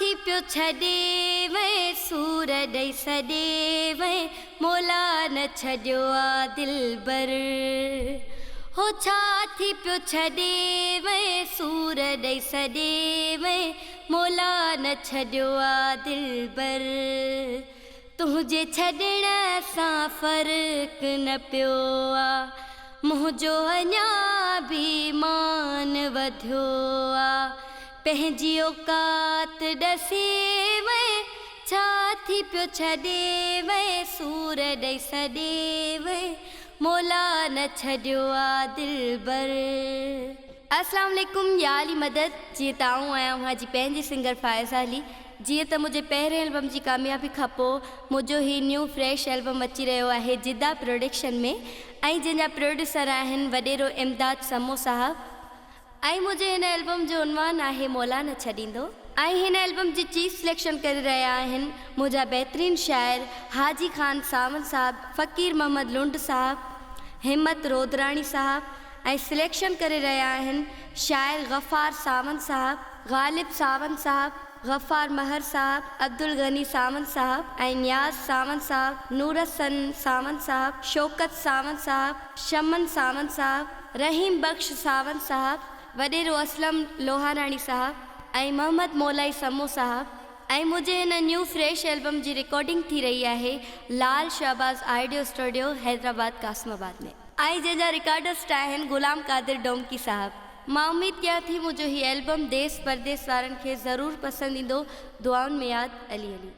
ٿي پيو ڇڏي وئين سور ڏئي سڏي وئين مولا نه ڇڏيو آ دلبر هو ڇا ٿي پيو ڇڏي وئين سور ڏئي سڏي وئين مولا نه ڇڏيو آ دلبر تنهنجي ڇڏڻ سان فرق نه پيو آ منهنجو اڃا به مان وڌيو آ پنهنجي اوقات ڏسي وئين ڇا ٿي پيو ڇڏي وئين سور ڏئي سڏي وئين مولا نه ڇڏيو آ دلبر. اسلام عليڪم يا علي مدد جيئن ته آئون آهيان اوهان جي پنهنجي سنگر فائزه علي جيئن ته منهنجي پهرين البم جي ڪاميابي کان پوء منهنجو هي نيو فريش البم اچي رهيو آهي جدا پروڊڪشن ۾ ۽ جنهن جا پروڊيوسر آهن وڏيرو امداد سمو صاحب ۽ منهنجي هن البم جو عنوان آهي مولا نه ڇڏيندو. ۽ هن البم جي چيف سليڪشن ڪري رهيا آهن منهنجا بهترين شاعر حاجي خان ساوند صاحب، فقير محمد لنڊ صاحب، همت رودراڻي صاحب ۽ سليڪشن ڪري رهيا آهن شاعر غفار ساوند صاحب، غالب ساوند صاحب، غفار مهر صاحب، عبدالغني ساوند صاحب ۽ نياز ساوند صاحب، نورحسن ساوند صاحب، شوڪت ساوند صاحب، شمن ساوند صاحب، رحيم بخش ساوند صاحب، وڏيرو اسلم لوهاراڻي صاحب ۽ محمد مولائي سمو صاحب ۽ منهنجي هن نيو فريش البم جي رڪارڊنگ ٿي رهي آهي لال شهباز آڊيو اسٽوڊيو حيدرآباد قاسم آباد ۾. ۽ جنهن جا رڪارڊسٽ آهن غلام قادر ڊومڪي صاحب. مان اميد ڪيان ٿي منهنجو هي البم ديس پرديس وارن کي ضرور پسند ايندو دعائن ۾ ياد علي علي.